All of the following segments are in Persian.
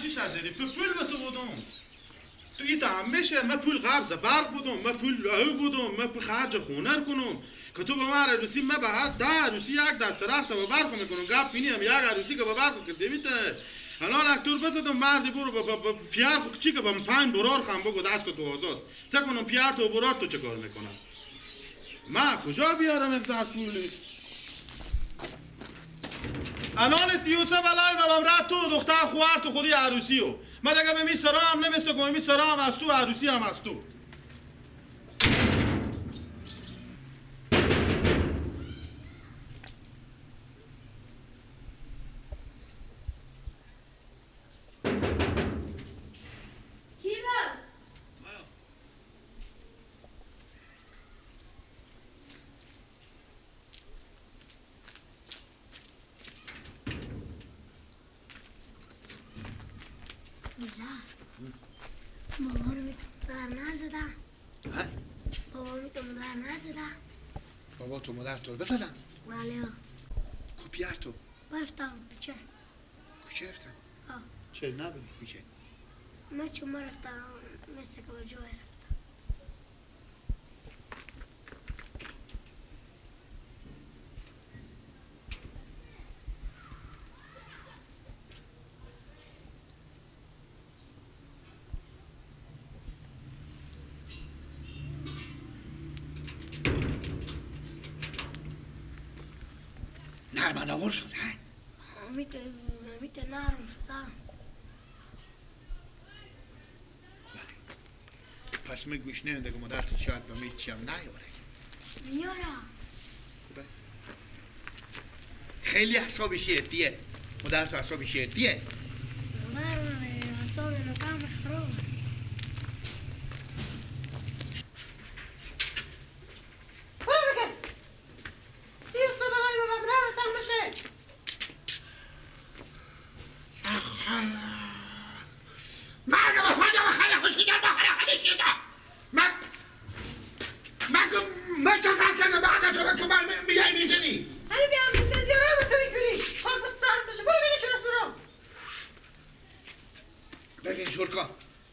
6,000 پول به تو بودم. تو ایتا هم میشه من پول قبض برق بودم، من پول او بودم، من پول خرج خونه کنم که تو به من عروسی، من به هر 10 عروسی یک دست رخت به برق میکنم. گپ بینیم یک عروسی که به برق که دیویته الان اکتور بزدم مردی برو با پیر خو چی که با 5 برار خم بگو دست تو آزاد سه کنم. پیر تو برار تو چه کار میکنم؟ من کجا بیارم این زر پولی؟ الان 33 بلای بابام رد تو دختر خوار تو خودی عروسی و من دیگه به می سرا هم نمیست که می سرا هم از تو عروسی هم از تو. بابا تو مادر تو رو بزنم؟ بله. کو پیر تو؟ رفتم کوچه. کوچه رفتم؟ ها. چرا نبودی کوچه؟ من چون رفتم مثل که جای رفتم. نرم شد ها؟ همیت نرم شد. پس می گوش نمیده که مادر تو شاید به می چیم نیاره. میاره. خوبه؟ خیلی اعصابی شیرتیه. مادر تو اعصابی شیرتیه. مادر من اعصاب نکام خراب.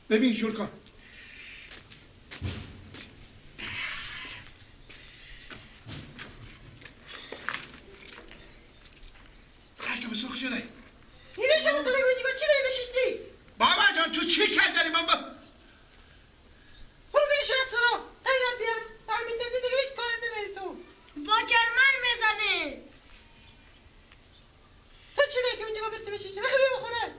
ببین شورکا دستم سرخ شده. اینو شما تو بگو چی بری بششتی؟ بابا جان تو چی کرد داری؟ من برو بری شو سرا غیرت بیام همین دزی دیگه هیچ کاری نداری تو. با چرمن میزنی. تو چی بگی اونجا برتی بششتی؟ بخی بیا بخونه.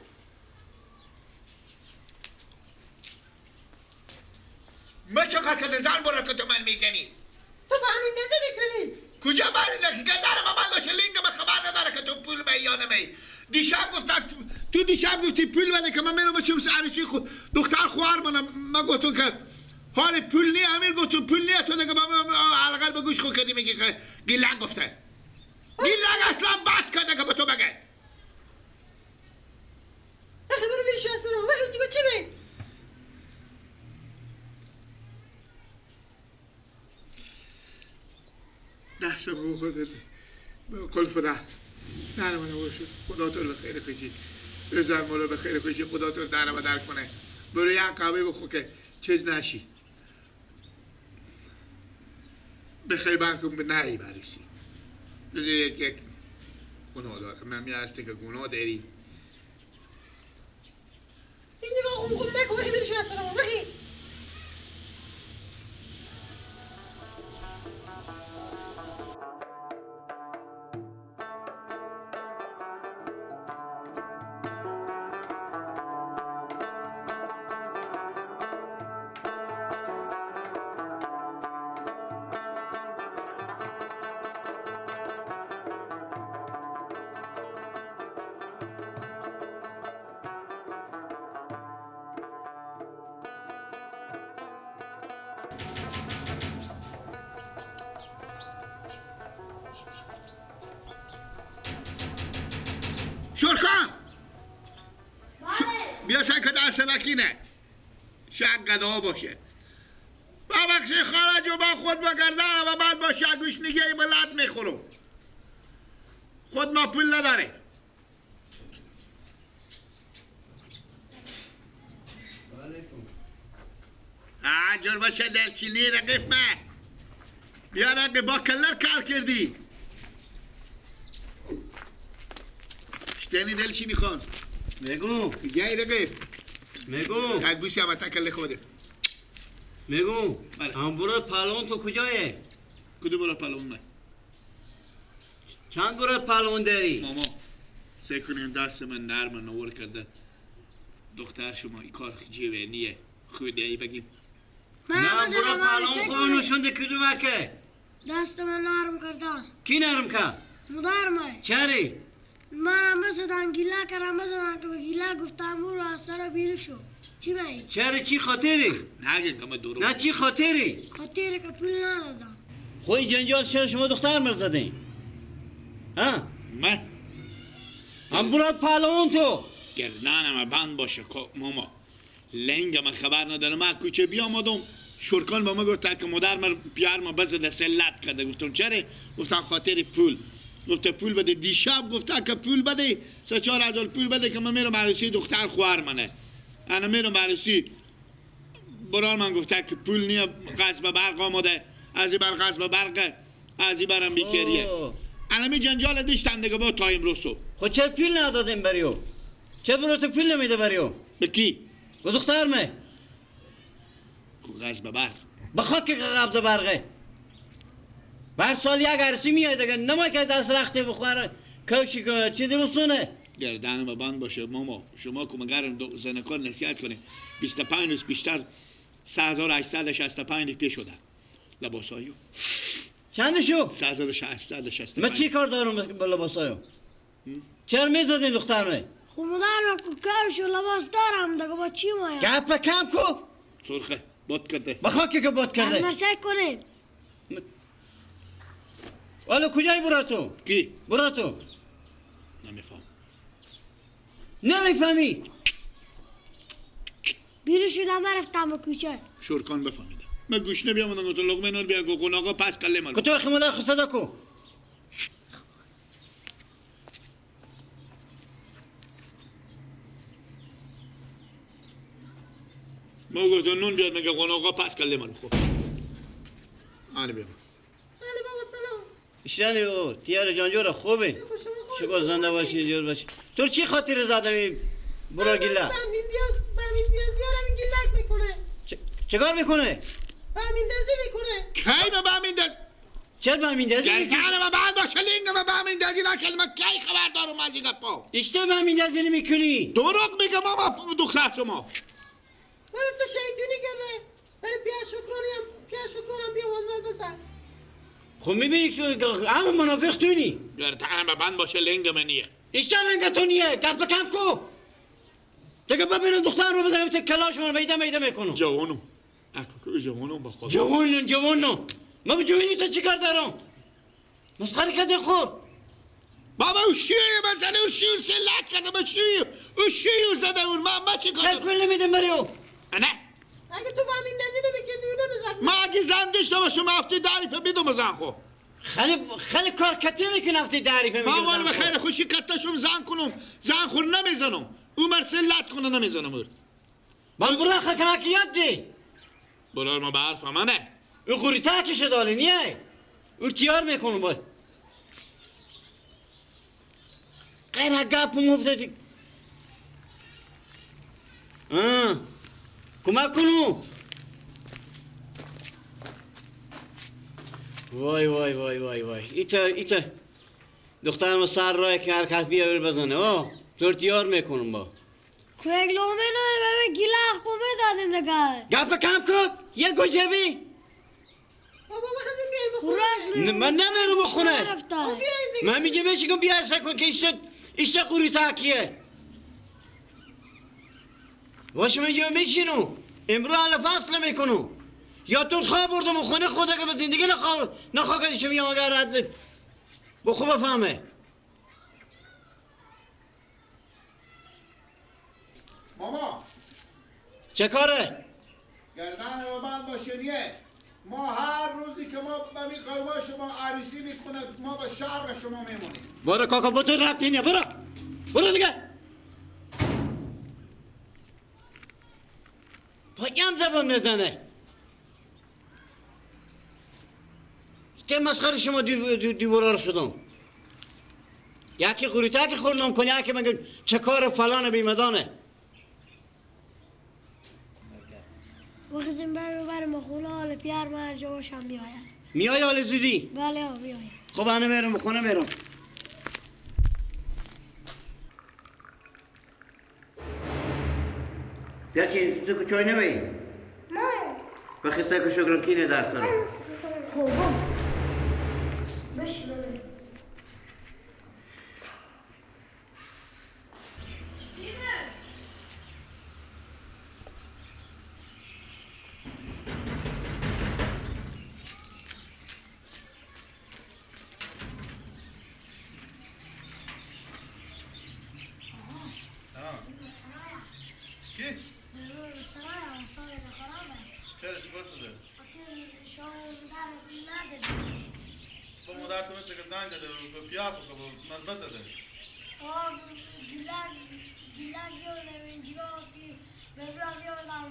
من چه کار کرده زن برو که تو من میزنی؟ تو با همین دزی میکنی؟ کجا با همین دزی؟ که داره با من باشه لینگ من خبر نداره که تو پول می یا نمی. دیشب گفتم تو دیشب گفتی پول بده که من میرم بچم عروسی دختر خواهر منم. من گفتم که حال پول نی. امیر گفت پول نی تو دیگه من حداقل به گوش خود کردی میگی که گیلنگ گفته. گیلنگ اصلا بد کرده که به تو بگه. اخی برو بری شو اصلا اخی دیگه چی می؟ دستم رو خودت قلف ده نه من شد. خدا تو رو به خیر خوشی بزن ما رو به خیر خوشی. خدا تو رو در و در کنه. برو یک قهوه بخور که چیز نشی. به خیر برکن به نهی بروسی. یک یک گناه داره. من می هستی که گناه داری. اینجا قوم قوم نکن. بخی بری شو اصلا بخی. شورکان بیا سن که در سلکینه شک گدا باشه. ببخشی خاله جو با خود بگردم و بعد با شگوش نگه بلد میخورم. خود ما پول نداره. جور باشه دلچینی رقیف من. بیا رقیف با کلر کال کردی. شتنی دلچینی خان. میگو. جای رقیف. میگو. یک بوسی هم تا کله خوده. میگو. هم برو پهلوان تو کجایه؟ کدوم برو پهلوان نه؟ چند برو پهلوان داری؟ ماما سعی کنیم دست من نرم نور کرده. دختر شما این کار جیوه خودی ای بگیم. نه برو پهلوان خود نشونده کدومه که؟ دست من نرم کرده. کی نرم کرد؟ مادر من. چرا؟ من بزدم گیله کردم بزدم که به گیله گفتم برو از سر بیرون شو. چی بایی؟ چرا چی خاطری؟ نگه که من درو. نه چی خاطری؟ خاطری که پول ندادم. خوی جنجال چرا شما دختر مر زدین؟ ها؟ من؟ هم برو پهلوان تو. گردنم بند باشه ماما. لنگ من خبر ندارم. من کوچه بیامدم شرکان با ما گفت که مادر من پیار ما بزده سلت کرده. گفتم چرا؟ گفتم خاطر پول. گفته پول بده. دیشب گفته که پول بده 3-4 هزار پول بده که من میرم عروسی دختر خواهر منه. انا میرم عروسی. برار من گفته که پول نیه، قصب برق آمده، از این بر قصب برق، از این برم بیکریه. الان جنجال داشتن دیگه با تا امروز صبح. خب چرا پول ندادیم بریو؟ چرا برو تو پول نمیده بریو؟ به کی؟ به دختر من. قصب برق. به خاک قبض برقه. بر سال یک عرسی میاد دیگه نما که دست رختی بخوره کوشی چی دی بسونه. گردنم بند باشه ماما. شما که مگرم زنکار نصیحت کنه. 25 روز بیشتر 3865 پیش شده لباسایو. چند شو؟ 3865. من چی کار دارم با لباسایو؟ چرا میزدین دختر من؟ خب مادرم کوش و لباس دارم دیگه با چی مایا؟ گپ کم کو. سرخه باد کرده. با خاکی که باد کرده. از مرسک کنه. حالا کجایی برا تو؟ کی؟ برا تو؟ نمیفهم. نمیفهمی؟ بیرون شدم رفتم به کوچه. شورکان بفهمیده. من گوش نبیام اون گفتم لقمه نور بیا گو آقا پس کله من. کتو خمدا خصدا کو. ما گفتم نون بیاد میگه آقا پس کله من خب. آره بیا. بله بابا سلام. اشتانی بابا تیار جانجور خوبه. شکر زنده باشی جور باشی. تو چی خاطر زدمی برو گیلا؟ برمیندیاز یارم گیلک میکنه. چیکار میکنه؟ برمیندازی میکنه. کی به برمینداز؟ چرا برمیندازی؟ گردن من بعد باشه لینگ من برمیندازی نکردم. من کی خبر دارم از این گپا؟ اشته برمیندازی نمیکنی. دروغ میگه ماما دختر شما. برای تو شیطونی کرده. برای پیار شکرانیم پیار شکرانم بیا وزمت بسر. خب میبینی که همه منافق تونی. گردن من بند باشه لنگ منیه. اشته لنگ تو نیه. گپ کم کو. دیگه ببینم دختر رو بزنم چه کلاش من میده میده میکنم. جوانو اکو جوانو با خود. جوانو جوانو من به جوانی تو چیکار دارم؟ مسخره کرده خود. بابا او شیه مثلا او شیه سلت کرده به شیه او شیه زده اون من چیکار دارم؟ چه پول نمیدم برای او؟ نه. اگه تو با همین دزی نمیکردی او نمیزد. من اگه زن داشته باشم هفته دریفه میدم زن خو. خیلی خیلی کار کتی میکنه هفته دریفه میدم. من مال به خیر خوشی کتاشم زن کنم زن خور نمیزنم. او مرسلت کنه نمیزنم او. من برو خاک یاد دی. برو ما به حرف منه. او خوری تاکش داله نیه. او تیار میکنم باید. غیر گپ مفت. کمک کنو. وای وای وای وای وای. ایتا ایتا دخترم سر راه که هر کس بیا بزنه. آه تورتیار میکنم با. خو یک لومه نه به گیلاخ کو میدادیم دیگه. گپ کم کن. یه گوجبی. بابا بخزیم بیایم بخونه. من نمیرم بخونه. من میگم بشی کن بیا کن که ایشته قوری تاکیه. باشه میگم میشینو. امروز حالا فصل میکنو. یا تو خواب بردم خونه خدا که به زندگی نخواه کردی شما اگر رد با خوب فهمه. ماما چه کاره؟ گردن بند باشه نیه. ما هر روزی که ما به میخوای شما عروسی میکنه ما به شهر شما میمونیم. برو کاکا با تو ربطی نیه. برو برو دیگه. با این زبان نزنه. چه مسخره شما دیوارا رو شدم. یکی قریطه که خوردم کنه، یکی مگه چه کار فلان بیمدانه. وقتی برم خونه حال پیار من هر جا باشم میآید. میای حال زودی؟ بله میآید. خب انا میرم خونه میرم. یکی تو چای نمی؟ نه. بخیسته که شکرم کینه در سرم. خوبم. بشی ببین. چرا چیکار شده؟ با مادر تو مثل که زنگ زده به پیاپ که من بزده. آه گیلک گیلک بیادم اینجا که ببرم بیادم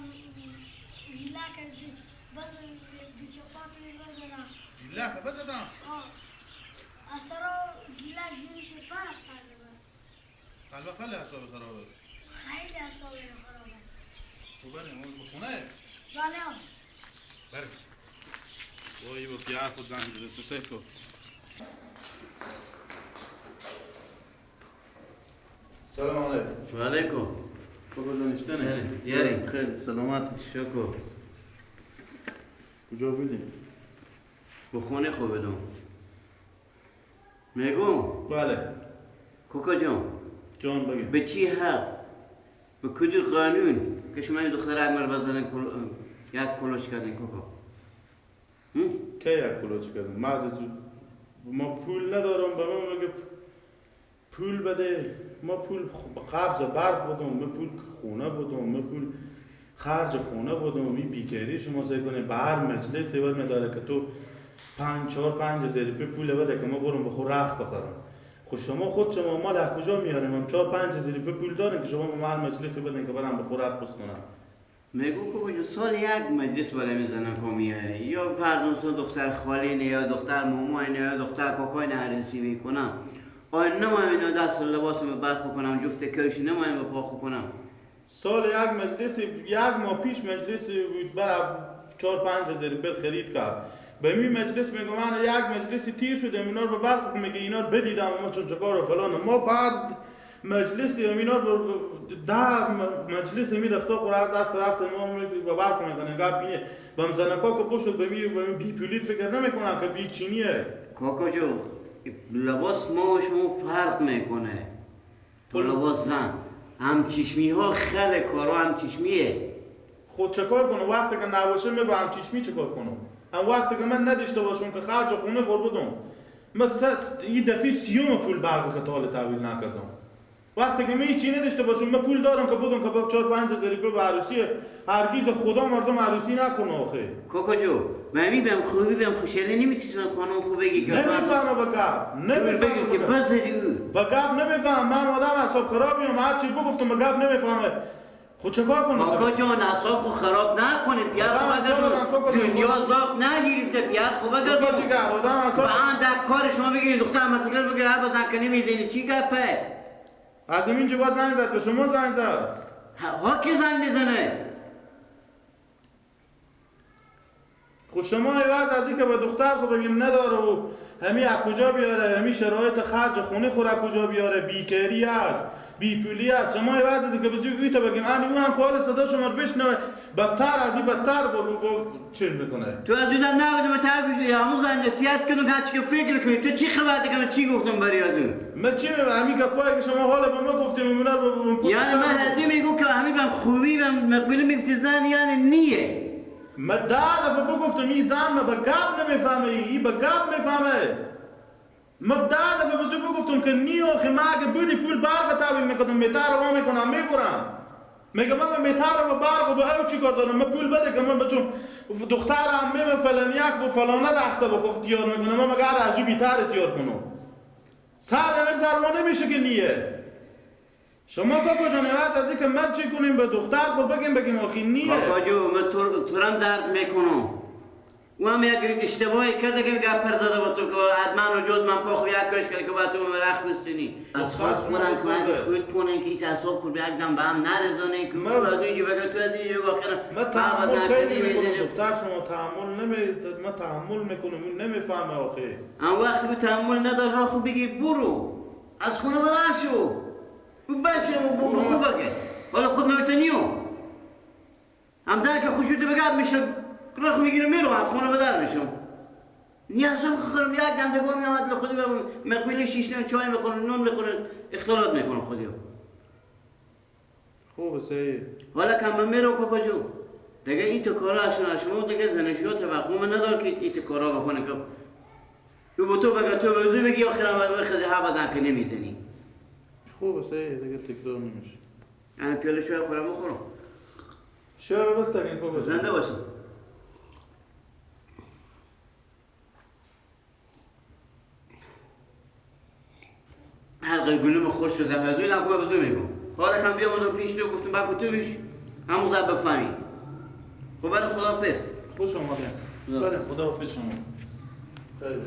گیلک بز دو چپات بزنم. گیلک بزدم؟ آه اصلا گیلک بیشت برفتن. قلبه خیلی اعصاب خرابه. خیلی اعصاب خرابه. خب بریم اون خونه. بله. بریم. وای با پیار خود زنگ زده تو سیف کن. سلام علیکم. و علیکم. بابا جان اشتنه؟ دیاری. خیلی سلامت. شکر. کجا بودی؟ به خونه خوب بدم. میگم؟ بله. کوکا جان. جان بگی. به چی حق؟ به کدوم قانون که شما این دختر اکبر بزنن یک کلوچ کردن کوکا؟ کی یک کلوچ کردن؟ ما پول ندارم به من میگه پول بده. ما پول قبض برق بدم، ما پول خونه بدم، ما پول خرج خونه بدم. این بیکاری شما سعی کنه به هر مجلس ایوال میداره که تو 5 4 5 هزار پول بده که ما برم به خود رخت بخرم. خب شما خود شما مال از کجا میاریم؟ من 4 5 هزار پول داریم که شما به هر مجلس بدین که برم به خود رخت بخرم. میگو که سال یک مجلس بالا میزنن که میاره یا فرض دختر خاله نه یا دختر مامان نه یا دختر کاکای نه عروسی میکنم. آیا نمایم اینا دست لباسم برخ کنم، جفت کفش نمایم به پا کنم. سال یک مجلس یک ماه پیش مجلس بود برای 4 5 هزار پول خرید کرد. به می مجلس میگم من یک مجلس تیر شده اینا رو به برخ میگه اینا رو بدیدم ما چون چکار و فلان. ما بعد مجلس اینا رو ده مجلس می رفت خور هر دست رفت ما به برخ میکنه گپ اینه. بم زنکا که پشت به می بی پولی فکر نمیکنم که بی چینیه. کاکا جو لباس ما و شما فرق میکنه. تو لباس زن هم چشمی ها خیلی کارا هم چشمیه. خود چکار کنم وقتی که نباشه من با هم چشمی چکار کنم؟ هم وقتی که من نداشته باشم که خرج خونه خور بدم. من یه دفعه سیوم پول برق که تا حال تحویل نکردم. وقتی که من هیچی نداشته باشم من پول دارم که بدم که با 4 5 هزار پول به عروسی هرگز خدا مردم عروسی نکنه آخه. کاکا جو من بهم خوبی بهم خوشحالی نمیتونم خانم خوب بگی که نمیفهمم با گپ نمیفهمم بزری او با گپ نمیفهمم. من آدم اعصاب خرابیم هر چی بگفتم با گپ نمیفهمه. خود چه کار کنم؟ کاکا جان اعصاب خود خراب نکنیم پیار خوب اگر دنیا زاق نگرفته پیار خوب اگر آدم در کار شما بگیرید دختر مثلا بگیر هر بزن که نمیزنی چی گپه؟ از اینجا باز زنگ زد به شما زنگ زد. ها کی زنگ میزنه؟ خب شما عوض از اینکه به دختر خب بگیم نداره و همی از کجا بیاره، همی شرایط خرج خونه خور از کجا بیاره، بیکاری است، بی پولی است. شما عوض از اینکه بزرگ اوی تا بگیم ان اون هم کار صدا شما رو بشنوه بدتر از این بدتر با چه میکنه. تو از اونم نبودم تا همون زن نصیحت کنم هرچی که فکر کنی تو چی خبر دیگه من چی گفتم برای از اون؟ من چی میگم همین گپایی که شما حالا به ما گفتیم اونا رو یعنی من از این میگم که همین بهم خوبی بهم مقبول میگفتی زن یعنی نیه. من ده دفعه بگفتم این زن ما به گپ نمیفهمه، این به گپ میفهمه. من ده دفعه بزرگ بگفتم که نی آخه من اگه بودی پول برق تحویل میکردم متر رو میکنم میبرم. میگم من متر رو برق و به او چی کار دارم؟ من پول بده که من بچون دخترم میم فلان یک و فلانه رخته به خود تیار میکنم من مگر از او بیتر تیار کنم. سر نمیذار نمیشه که نیه. شما کاکا جان عوض از اینکه من چی کنیم به دختر خود بگیم آخی نیه. کاکا جو من تورم درد میکنم. او هم یک اشتباهی کرده که میگه پر زده با تو که حتما و جد من پا یک کارش کرده که با تو مرخ بستنی از خود خورن که خود کنن که این تصاب خود به یک دم به هم نرزانه که او از اینجا بگه تو از اینجا بگه. من تحمل خیلی میکنم دختر شما تحمل نمی من تحمل میکنم اون نمیفهمه آخه. اون وقتی که تحمل نداره را خوب بگی برو از خونه بدر شو او بشه و خوب بگه حالا خود نمیتونیو هم در که خوشوت بگه میشه رخ میگیره میرم از خونه بدر میشم. نیازم خورم یک دم دیگه میامد خودی مقبیل شیش نون چای میخورم نون میخورم اختلاط میکنم خودی. خوب سید. حالا که من میرم کاکا جون دیگه این تو کارا اصلا شما دیگه زنشو توقع من ندارم که این تو کارا بکنه که تو تو بگه تو بگی بگی آخرم بخزی ها بزن که نمیزنی. خوب سید دیگه تکرار نمیشه. من پیاله چای خورم بخورم. شو بس تگین کاکا. زنده باشی. حلقه گلوم خوش شده از این هم بزرگ میگم حالا کم بیام اون پیش رو گفتم با تو میش همون قدر بفهمی. خب برای خداحافظ. خوش اومدین. بله خداحافظ شما. خیلی.